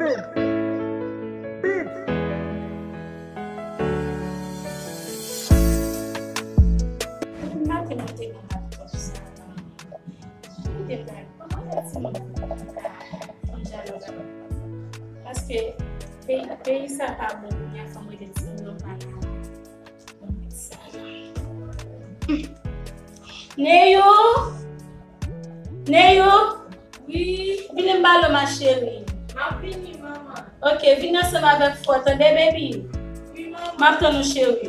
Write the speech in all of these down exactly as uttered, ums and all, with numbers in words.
Maten, maten, maten, Kite blag. Kòman fè timoun ka fè jan la? Paske peyi, peyi sa pa bon, kounye a fò m rele timoun yo pa la. Bon, sa la. Neyou! Neyou! Wi. Vini m ba l, ma cheri. M ap vini, manman. Ok, vin ansanm avèk frè w, tande, baby? Wi, manman. M ap tann ou, cheri.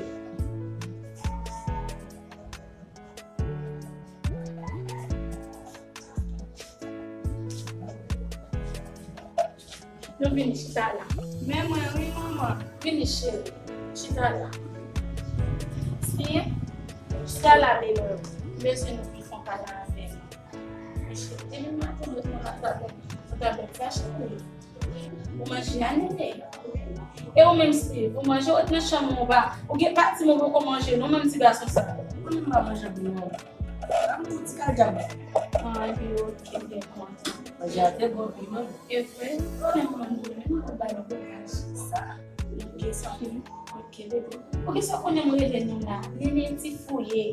Nou vini chita la. Men mwen, wi, manman. Vini, cheri. Chita la. Steve, chita la, baby. M bezwen nou vin fè yon pale avè m. Men cheri, depi maten, nou nan tablet, nan tablet sa, cheri. Ou manje a, Nene? E ou menm, Steve, ou manje, ou ret nan chanm ou ba. Ou gen pati men ou poko manje, non, menm ti gason sa. Ou menm pa manje pou mwen. Ba m ti kadyab. Ah, epi, ok, m te kontan. Manje a te bon, wi, non. E vre? Ou menm, ou menm, ou bay nan bagay sa. Ok, sa, ok, bebe. Ok, sa konnen m rele nou la. Nene ti fouye.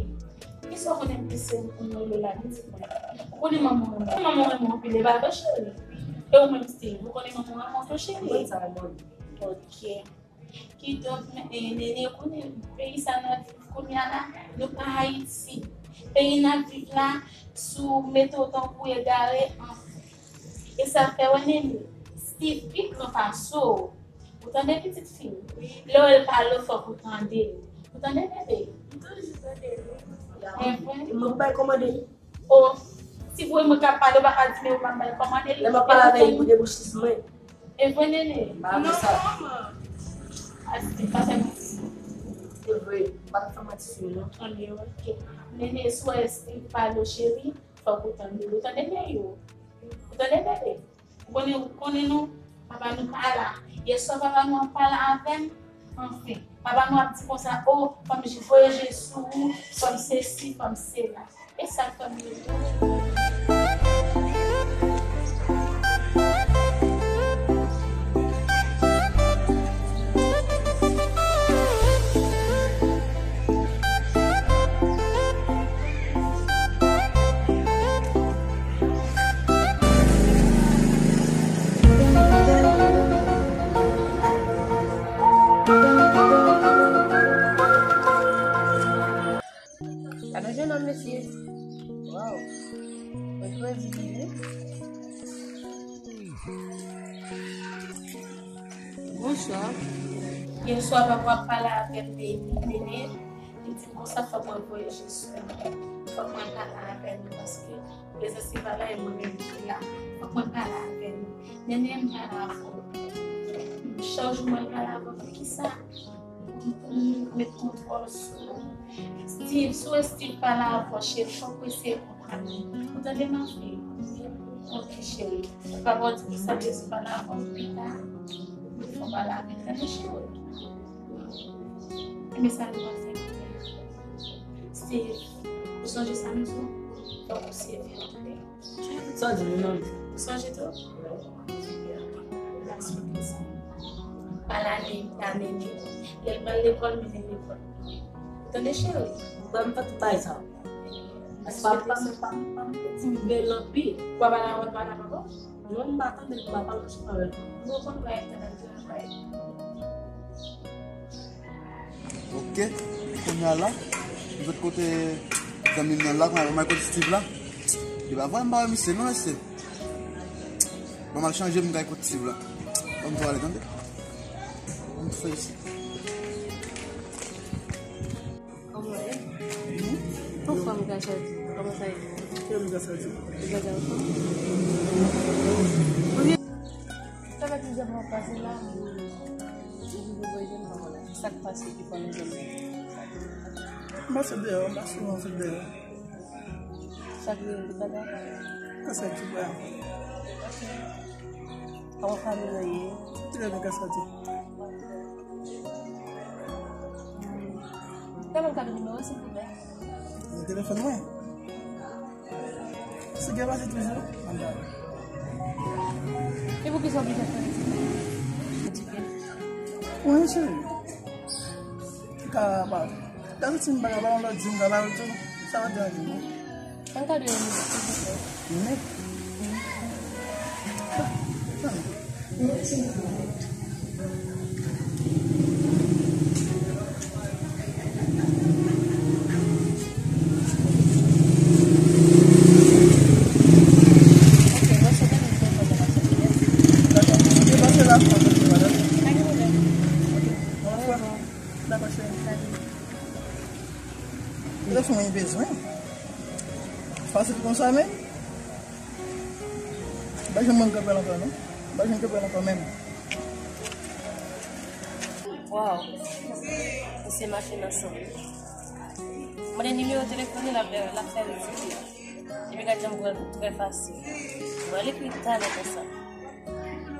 Kisa w konnen m plis se ou konnen w la, li di mwen. Ou konnen manman w renmen w. Manman w renmen w anpil, e pa vre, cheri? E ou menm, Steve, ou konnen manman w renmen w tou, cheri? Mwen sa renmen w. Ok. Kidonk, e, Nene, konnen peyi sa n ap viv kounye a la, nou pa Ayiti. Peyi n ap viv la, si w mete w tankou egare, anfen. E sa fè, wè, Nene, Steve pi gran pase w. Ou tande, pitit fi m? Lè w wè l pale w, fòk ou tande l. Ou tande, bebe? M toujou tande l, wi. E vre? Mwen bay kòmande l. O, si vre mwen ka pale, ou pa ka di men ou pa bay kòmande l. Lè m ap pale avè l, pou debouch sis mwen. E vre, Nene? M pa vle sa. Non, manman. Asti, pa fè manti. E vre, m pa ka fè manti sou li, non. Anben, ok. Nene, si w wè Steve pale w, cheri, fòk ou tande l. Ou tande, Nene? Ou tande, bebe? Ou konnen, ou konnen nou, papa nou pa la. Yèswa papa nou ap pale avè m. Anfen, papa nou ap di konsa, o, fò m voye je sou ou, fò m sesi, fò m sela. E sa k fè m rele. Gade yon jenòm, mesye. Waw. Mwen kredi li, wi. Bonswa. Yèswa, papa ap pale avè m de Nene. Li di m konsa, fòk mwen voye je sou li. Fòk mwen pale avè l, paske prezans li pa la, e mwen menm ki la. Fòk mwen pale avè l. Nene, m pale avè w. Chak jou mwen pale avè w, poukisa? Pou m met kontwòl sou ou. Steve, si w wè Steve pale avè w, cheri, fòk w eseye konprann li. Ou tande, ma fille? Ok, cheri. Papa w di pou sa Jezi pale avè w pita. Fò w pale avè l, tande, cheri? Ebyen, sa nou pral fè kounye a. Steve, ou sonje sa m di w? Fòk ou sere, tande? Sa w di m nan? Ou sonje tou? Pale a Nene, a Nene. Lè l pral lekòl, mennen l lekòl. Ou tande, cheri? Mwen, m fè tout bagay sa. Papa m, papa m, papa m, ti bèl anpil. Ou pa pale avè l, pale avè papa w? Non, m pa tande l, m pa pale ansanm avè l. Mwen konn bagay sa, bagay. Ok, kounye a la, m sot kote zanmi m nan la, kounye a la, m al kote Steve la. Li pa vre, m pa wè misye, non, mesye. Bon, m al chanje, m kay kote Steve la. Bon, m tou ale, tande. Bon, m tou fè isi. Kòman w ye? Anfòm, Gachadi. Kòman sa ye? Kòman Gachadi? Ou byen anfòm? Ou byen? Sa fè plizyè mwa w pase la, m, m vin voye jwenn kòman la. Sa k pase ki fè nou jwenn? M pase deyò, m pa souvan sot deyò. Sa k rive, tout bagay? Sa se ti frè. Kòman fanmi nan ye? Trè byen, Gachadi. Kè mwen ka gen nimewo, silvouplè? Nan telefòn mwen. Si gen pase toujou? E poukisa w oblije fè rezon? Wi, cheri. Ka pa. Gade si m pa ka ba yon lòt di m ka ba yo tou. Sa va deranje m. An ka dwe yon minit, silvouplè. Minit? Telefòn mwen bezwen. Fasil konsa menm. M pa janm konn kanpe l ankò non. M pa janm kanpe l ankò menm. Waw. Misye mache nan san. Mande nimewo telefòn li, l ap fè, l ap fè l di. Epi gad jan m pran l trè fasil. Mwen li ekri talè konsa.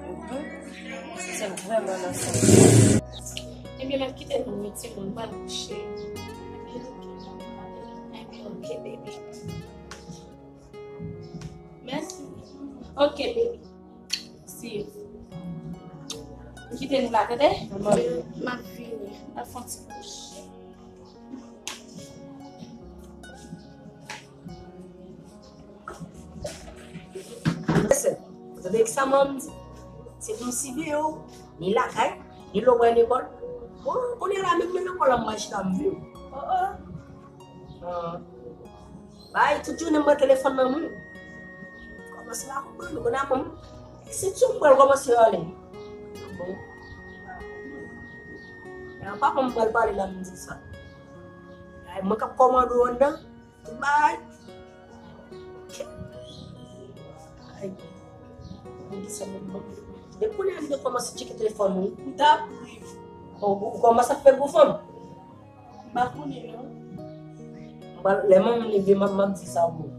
Mhm. Se vrèman nan san. Ebyen, m ap kite nou yon ti moun pral kouche. Ok, baby. Mèsi. Ok, baby. See you. M kite nou la, tande? M ap vini. M ap fè yon ti kouche. Mesye, tande ki sa manman m di? Se pou m siveye w, ni lakay, ni lè w pral lekòl. Bon, kounye a la menm nan lekòl la m pral chita m veye w. Oh, oh. Ah. Bay, tout jounen m pran telefòn nan men w. Kòmanse pa konprann, ou konn a manman m. Se ti w m pral kòmanse rale. Bon. Men a papa m pral pale la m di sa. Ay, mwen k ap kòmande w anndan. Bay. Ay. Mwen di sa menm bon. Depi kounye a m te kòmanse tcheke telefòn ou. Ou t ap ri. Ou, ou kòmanse ap fè gwo fanm. M pa konnen non. M pa, lè manman m leve, m ap, m ap di sa pou ou.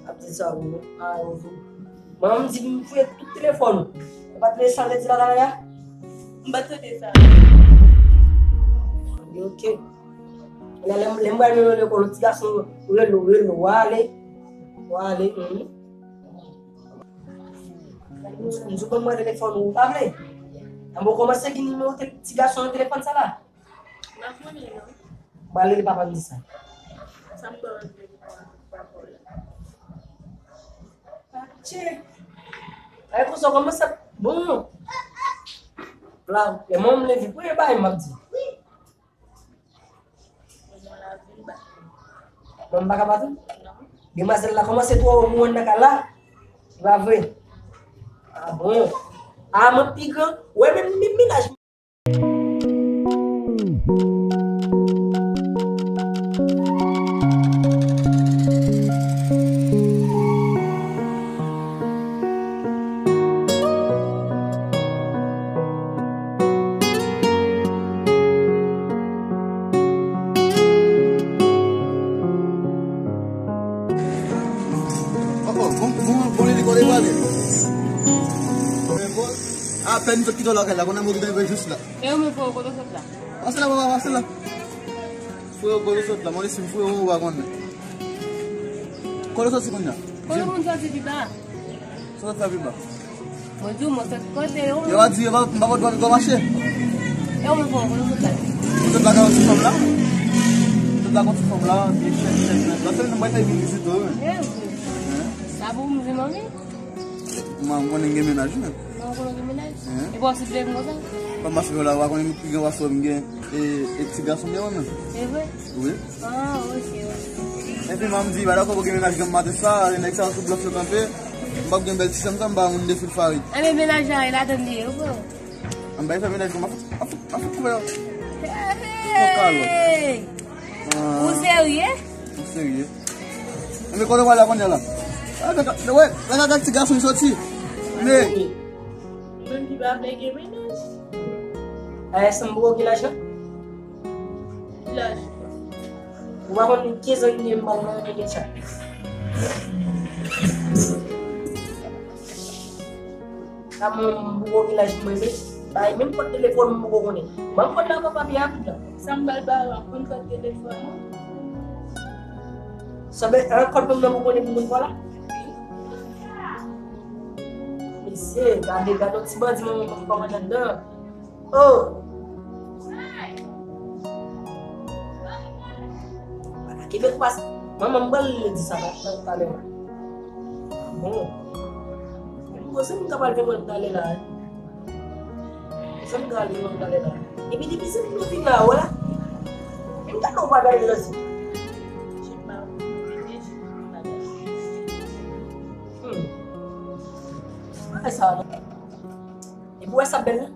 M ap di sa pou ou. A, ou fou. Manman m di m fouye tout telefòn ou. Ou pa tande sa m te di la talè a? M pa tande sa. Ok. Lè, lè, lè m pral mennen w lekòl, ti gason rele w, rele w, w ale. W ale, mhm. M di w ban mwen telefòn ou, ou pa vle? An bon, kòmanse gen nimewo te-, ti gason nan telefòn sa la? M pa konnen non. M pral rele papa m di sa. Sa m ba w rele papa w la. Atchè. Ay, konsa w kòmanse ap, bon. La, lè manman m leve, premye bagay m ap di. Manman la vin bat. Manman pa ka bat ou? Non. Demwazèl la kòmanse twò ou anndan kay la. Se pa vre? A bon? A, mwen pi gran. Ou wè menm, menm mennaj. Oh, oh, bon, bon, bon, li kole pale. Apèn sot kite lakay la, konnen mwen kite jis la. E ou menm frè, kote w sot la? Pase la, papa, pase la. Frè, kote w sot la? Mwen si frè, ou pa konnen. Kote w soti kounye a? Kote moun soti pi ba? Sa w fè pi ba? Mwen di w, mwen sot kote yo. Yo a di, yo pa, m pa konn dwa mache. E ou menm frè, kote w sot la? Sot la, gade ti fanm la. Sot la, gade ti fanm la, vye chèn, chèn, chèn. La, se mwen te vin vizite w, wi. E vre. Sa pou m di manmi? Mwen, mwen konnen gen mennaj, wi. Non, ou konnen gen mennaj? Hein? E pa w sot vle vin konsa? Kòm mache la, ou pa konnen ki gen wasòp gen, e, e ti gason gen, wi, men. E vre? Wi. Ah, ok, ok. Epi, mwen di, pa dakò pou gen mennaj gen maten sa, e nèg sa sou blòf yo kanpe. M p ap gen bèl ti chanm sa, m pa moun de fil farid. Enben, mennaj la, e ladann li ye, wi, frè. An bay fè mennaj kòm ap fout, ap fout, ap fout kouvè. Hey! Ou serye? Ou serye? Enben kote w ale kounye a la? Wè, wè, wè, gade ti gason soti. Men. Moun ki pa vle gen mennaj. Ayè, sanble w gen lajan? Ki lajan? Ou pa konn ki zan ki gen mal nan yon nèg sa. Sa mwen m poko gen laj mwen, men bay menm kòd telefòn m poko konnen. Ban m kòd la papa byen rapid la. Sa m ba l ba ou a, konn kòd telefòn ou? Sa ben, an kòd mwen nan pou konnen pou moun pa la? Wi. Mesye, gade, gade yon ti bandi manman m kòmandan anndan. Oh! Kenbe koupa sa. Manman m pral di sa talè la. Bon. Bon, se m k ap al vin mwen talè la. Fè m gade non talè la. Epi depi se nou vin la, wè. Epi gade ou pa gade nan zye. Hmm. Bagay sa non. Epi wè sa bèl la.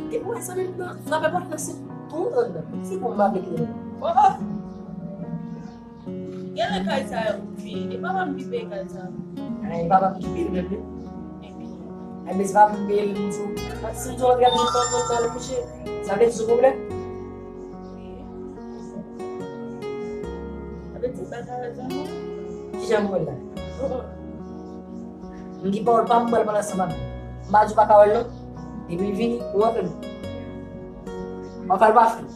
Epi wè sa menm nan, frape pòt la se tou anndan. Se pou m pa vle kite. Oh, oh. Genlè kay sa yo vye. E papa m ki peye kay sa yo. Ay, e papa m ki peye l menm wi. Ay, men se pa m ki peye l, m di w. Si m di w antre nan kay mwen, mwen al kouche, sa vle di sou pwoblèm? Wi. Sa vle di bagay la. Kijan m wè l la? M gen pawòl pa m, m pral pale ansanm avè l. M pa di w pa ka wè l non. Depi l vini, ou antre l. W ap fè l pa fè l.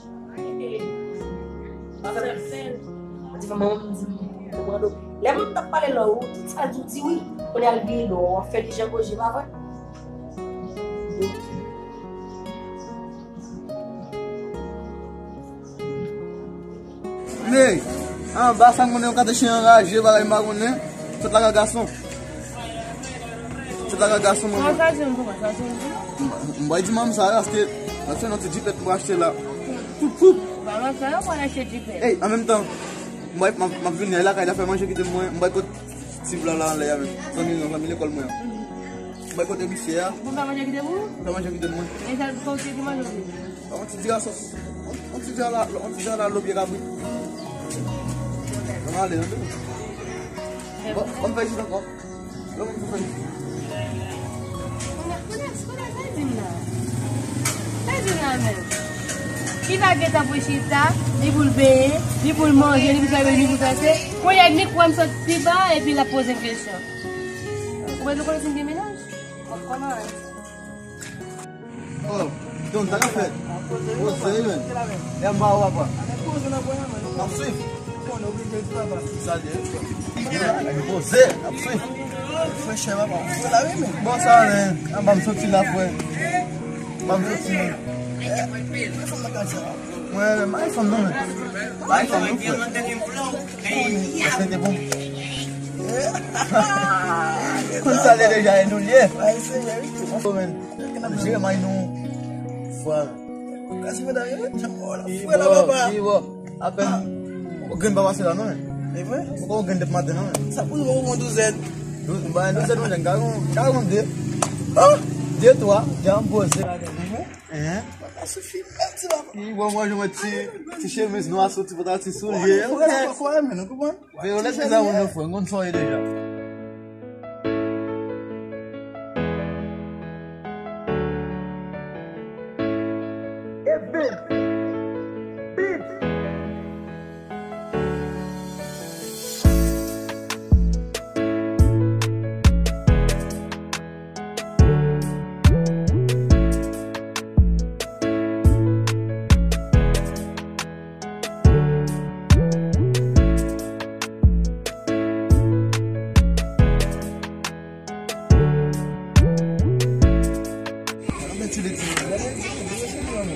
Mwen te fè manman m di m konprann ou. Lè moun t ap pale la, ou tout sa di w di wi. Kounye a l bliye non, w ap fè li jan goje, pa vre? Ney, anba sa m konnen yon kate chen anraje, bagay m pa konnen. Sot lakay gason. Sot lakay gason, manman. Kòman sa se yon kòman sa se yon M bay di manman sa, achte, achte yon ti jipèt pou achte la. Pou, pou. Manman sa, yo konn achte jipèt. Ey, an menm tan, m bay, m ap, m ap vini lakay la fè manje kite mwen, m bay kot ti blan la anlè a menm. Zanmi, zanmi lekòl mwen an. M bay kot emisye a. Pou fè manje kite pou ou? Fè manje kite mwen. E sa, pou ou ki manje ou? Yon ti dira sòs. Yon, yon ti dira la, yon ti dira la, lopye kabrit. Ann ale, ann ale. Bon, bon, fè isit ankò. Lè moun pou fè. Kounye a, kounye a, kounye a, sa di m la. Sa di m la menm. Li pa gentan pou chita, li pou l benyen, li pou l manje, li pou fè, li pou fè se. Kounye a, li kwè m sot pi ba, epi l ap poze m kesyon. Ou bezwen konnen si m gen mennaj? Ou p ap konnen anyen. Oh, Don, sa k ap fèt? Poze, men. Lè m ba ou, papa. N ap swiv. Sa de. Poze, n ap swiv. Frechè, papa. Bon, sa, men. Anba m soti la, frè. Anba m soti, men. Mwen, men, m pa gen fanm, non, men. M pa gen fanm, non, frè. Èske te bon? Konn sa l ye deja, e nou l ye. Bon, men. N ap jere may nou. Fwa. Kasi medam yo, jan mò la. Fre la, papa. Apèn. Ou grenn pa pase la, non, men. E vre? Ou pa ou grenn depi maten, non, men. Sa pou nou, ou pran douzèn. Douz, ba, douzèn, mwen, ka gon, ka gon de. Oh! De, twa, jan m poze. Hein? Papa, soufi, mèt ti papa. Pi bon, mwen, jwenn ti, ti chemiz nwa, soti, pantalon, ti soulye. Fre la, papa, men, ou konprann? Veyolèt, mezanmi, nou fè, m konn sa w ye deja.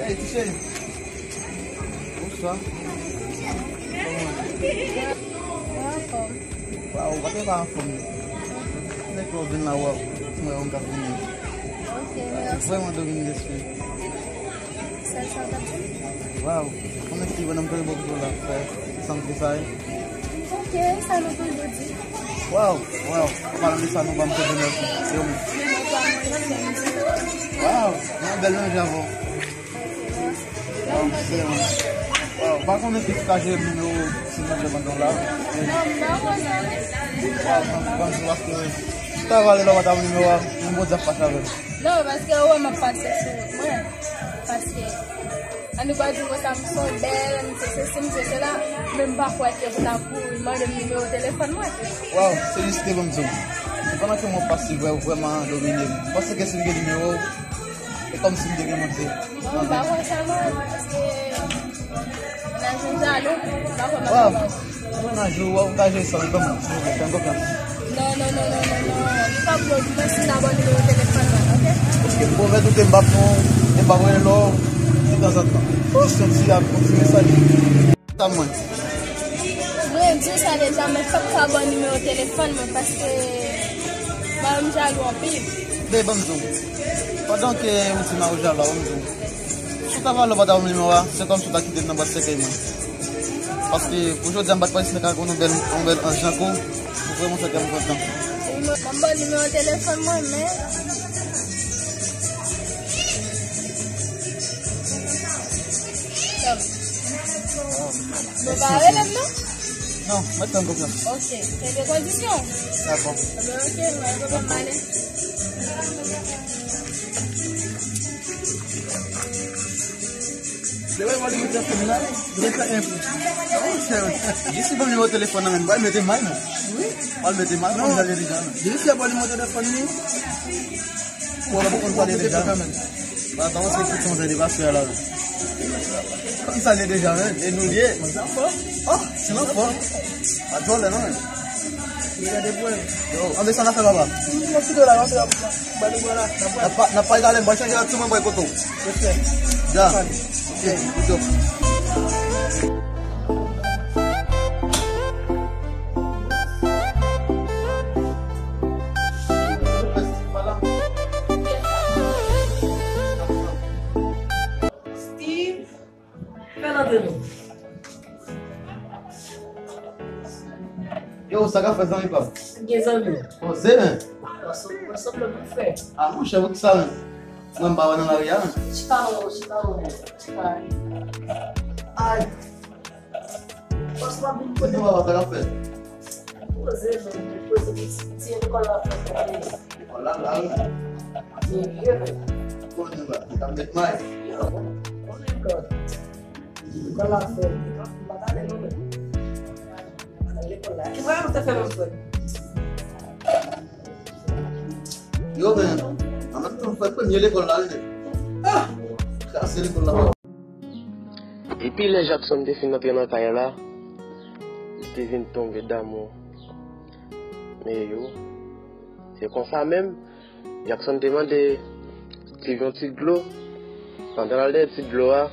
Hey, ti cheri. Bonswa. Kòman w ye? Mwen anfòm. Waw, ou pa te pa anfòm, non. Nèg yo vin la, waw. Mwen yon k ap vini. Ok, mèsi. Vrèman domine lespri. Sèl sa w t ap di? Waw, konnen ki bonòm konnen bò kote w la, frè, sanm ki sa ye. Ok, sa nou toujou di. Waw, waw, an palan de sa, nou ban m kote mèsi. Yo menm. Waw, yon bèl manje avè w. Waw, se yon. Waw, pa konnen ki ka jere nimewo w si nou te ban w la. Waw, ban m sou paske si ta vale la w pa ta ban nimewo a, yon bon di ap pase avè l. Non, paske ou wè m ap pase sou wout mwen. Paske, ann nou pa di konsa, m se yon bèl, m se sesi, m se sela, men m pa kwè ke pou ta kouri mande m nimewo telefòn mwen. Waw, se jis ke ban m di w. Se pandan ke mwen pase vrè, vrèman domine m. M panse ke si m gen nimewo w, e kòmsi m te gen manti. Non, m pa kwè sa, non, paske mennaj ou jalou, m pa kwè m ap. Waw, mennaj ou, w ap gaje sa, ban m, silvouplè, fè m konfyans. Non, non, non, non, non, non. Li p ap bon, li mèsi ta ba w nimewo telefòn mwen, oke? Oke, m pwomèt ou ke m p ap, m p ap rele w detanzantan. Jis yon ti ap, yon ti mesaj. Sa mwen. Mwen di w sa deja, men fòk ta ba w nimewo telefòn mwen, paske madanm jalou anpil. Be, ban m di w. Pandan ke ou di mari w jalou a, ban m di w. Si w ta vle ou pa ta ban m nimewo a, se kòmsi w ta kite m nan bwat sèkèy mwen. Paske pou jodi a m pa t panse m ta ka konn yon bèl, yon bèl anj ankò. Pou vrèman sa kè m kontan. Wi, mwen, mwen ban nimewo telefòn mwen, men. Mwen pa rele m non? Non, mwen tann konfyans. Ok, se de kondisyon. Dakò. Ebyen, ok, mwen, mwen, mwen, mwen. Depi mwen li mete fèm nan, li mete fè enpou. Non, sè. Jis li ban m nimewo telefòn nan, men mwen mete may non. Wi. Mwen mete may, mwen mete deja. Jis li ban nimewo telefòn li. Bon, mwen konn pale deja. Ba, ba, se ki son anivèsè la. Konn sa li deja, men. E nou liye. Oh, se nan fò. Pa djòlè non, men. Li gade pou mwen. Yo, anbe sa n a fè, papa. Mwen ti la, mwen ti la. N ap pa-, n ap pale talè, m pral chanje lòt sou mwen, m pral kote w. Respè. Ja. Ok, good job. Steve, fè l antre non. Yo, sa k ap fèt zanmi pa m? Gen zanmi. Poze, men. Mwen sanble pou frè. A, monchè, poukisa, men? Mwen m pa wè nan lari a, men. Chita non, chita non, chita. Ay. Franchman, vin kote papa, sa k ap fèt? Poze, men, poze, ti, ti lekòl la fè. Lekòl la, la, wi. Serye, men. Konnen la, li ka met may. Yo, konnen lekòl. Lekòl la fè. M pa t ale non, men. Lekòl la. Ki vwayaj ou te fè menm, frè? Yo, men, an menm tan, frè, premye lekòl la, li te. Ah! Kase lekòl la. Epi lè Jackson te fin antre nan kay la, li te vin tonbe damou Meyou. Se konsa menm, Jackson te mande Steve yon ti dlo. Pandan l al dèyè ti dlo a,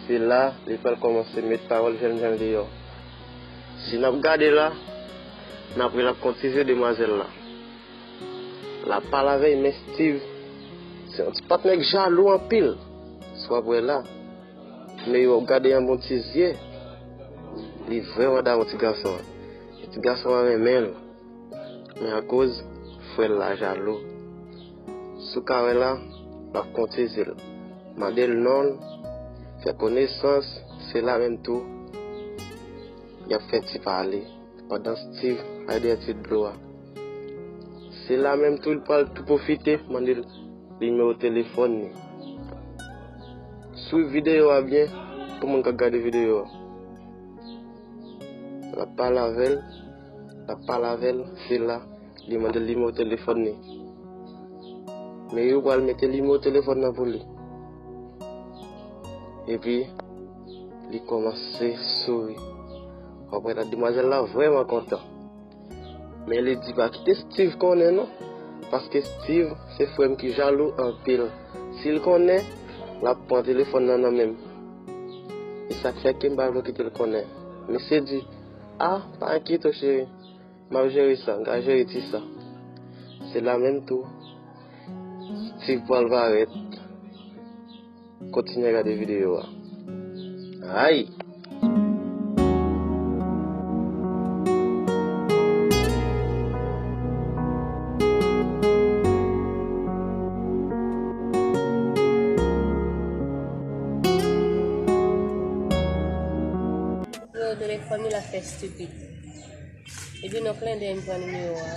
se la li pral kòmanse met pawòl jènjan l deyò. Si n ap gade la, n ap wè l ap kontize demwazèl la. L ap pale avè l, men Steve se yon ti patnè k jalou anpil. Si w ap wè la, men yo ap gade yon bon ti zye. Li vrèman damou ti gason an. Ti gason an renmen l. Men akoz frè l la jalou. Si w ka wè la, l ap kontize l. Mande l non l, fè konesans, se la menm tou. Y ap fè ti pale. Pandan Steve al dèyè ti dlo a. Se la menm tou li pral tou pwofite mande l nimewo telefòn li. Swiv videyo a byen pou moun k ap gade videyo a. L ap pale avè l, l ap pale avè l, se la li mande l nimewo telefòn li. Men yo pral mete nimewo telefòn nan pou li. Epi, li kòmanse souri. W ap wè la, demwazèl la vrèman kontan. Men li di pa kite Steve konnen non. Paske Steve se frè m ki jalou anpil. Si l konnen, l ap pran telefòn nan nan men m. E sa k fè ke m pa vle kite l konnen. Mesye di, a, pa enkyete w cheri. M ap jere sa, m ka jere ti sa. Se la menm tou, Steve pral parèt. Kontinye gade videyo a. Ay! Nimewo telefòn li la fè stipid. Epi nan klendèy m pran nimewo a.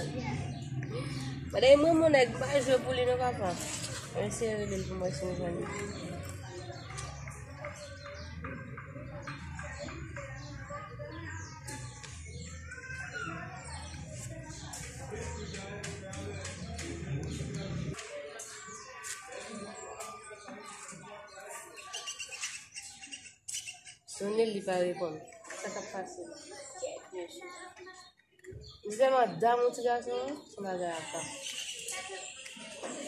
Gade mwen, mon nèg, m pa jwe pou li non, papa. Mwen eseye rele l pou mwen si m jwenn li. Sonnen l, li pa reponn. Sa k ap pase la? Kèt mesye. Li tèlman damou ti gason an, se yon bagay apa.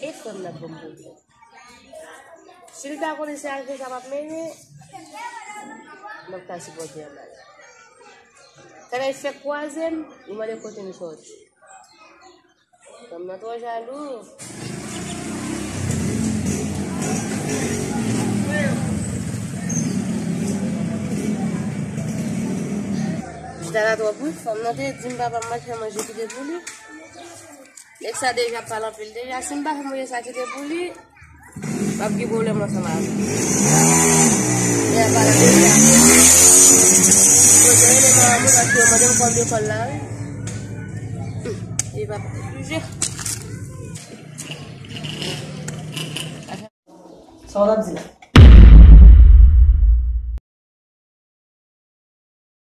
E frè m nan ban m pwoblèm. Si l ta konnen se ajan sa m ap mennen, m ap ka sipòte anba l. Kanal fèk kwaze m, li mande kote m sòti. Fanm nan twò jalou. Chita la twòp wi. Fanm nan te di m papa m mèt fè manje kite pou li. Nèg sa deja pale anpil deja. Si m pa fè manje sa kite pou li, m ap gen pwoblèm ansanm avè l. Lè a pale deja. Poze rele manman mwen paske yo mande m kòb lekòl la wi. Hum, e papa oblije. Sa w t ap di la?